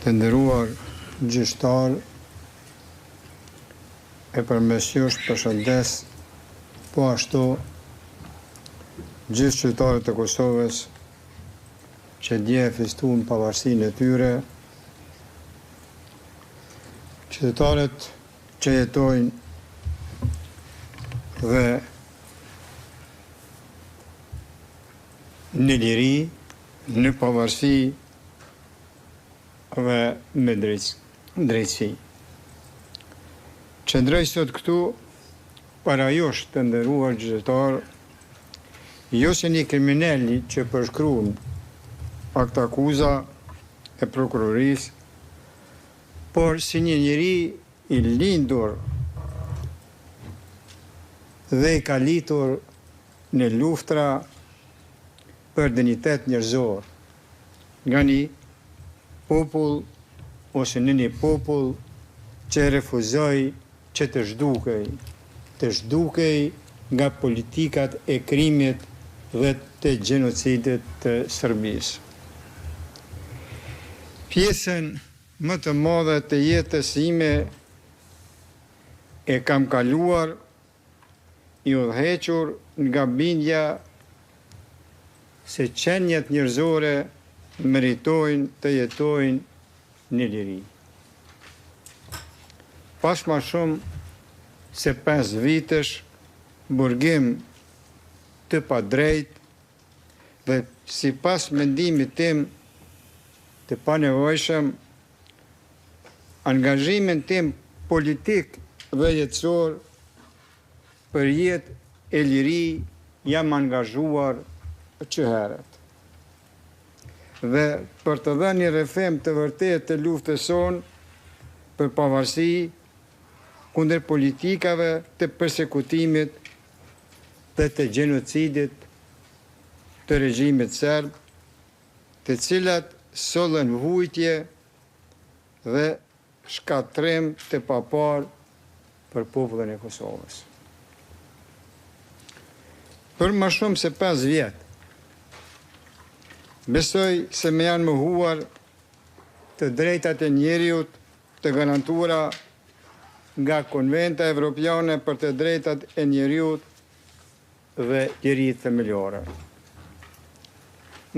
Të nderuar gjyqtarë, e përmes jush përshëndes po ashtu gjithë qytetarët e Kosovës që dje e festuan pavarësinë e tyre, qytetarët që jetojnë dhe në liri, në pavarësi dhe me drejtësi. Qëndroj sot këtu para jush të nderuar qytetarë, jo si një kriminel që përshkruan aktakuza e prokurorisë, por si një njeri i lindur dhe i kalitur në luftra për dinjitet njerëzor nga një popull ose në një popull që refuzoi që të zhdukej, të zhdukej nga politikat e krimit dhe të gjenocidit të Serbisë. Pjesën më të madhe të jetës sime e kam kaluar i udhëhequr nga bindja se qeniet njerëzore meritojnë të jetojnë në liri. Pas ma shumë se 5 vitesh burgim të padrejtë dhe sipas mendimit tim të panevojshëm, angazhimin tim politik dhe jetësor për jetë e liri jam angazhuar që herët. Dhe për të dhënë një rrëfim të vërtetë të luftës sonë për pavarësi kundër politikave të persekutimit dhe të gjenocidit të regjimit serb, të cilat sollën vujtje dhe shkatërrim të paparë për popullin e Kosovës. Për më shumë se 5 vjet, besoj se më janë mohuar të drejtat e njeriut të garantuara nga Konventa Evropiane për të drejtat e njeriut dhe liritë themelore.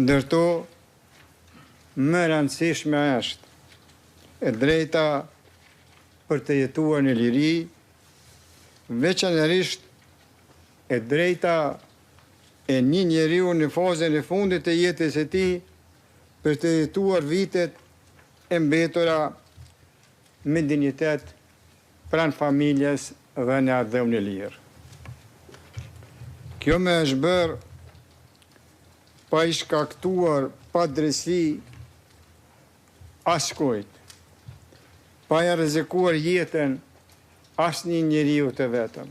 Ndër to, më e rëndësishme është e drejta për të jetuar në liri, veçanërisht e drejta e një njeriu në fazën e fundit të jetës së tij për të jetuar vitet e mbetura me dinjitet pranë familjes dhe në atdheun e lirë. Kjo më është bërë pa i shkaktuar padrejtësi askujt, pa ia rrezikuar jetën asnjë njeriu të vetëm.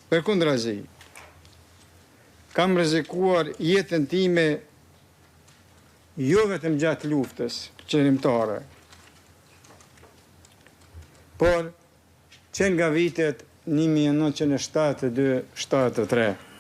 Përkundrazi, kam rrezikuar jetën time jo vetëm gjatë luftës çlirimtare, por që nga vitet 1972-73.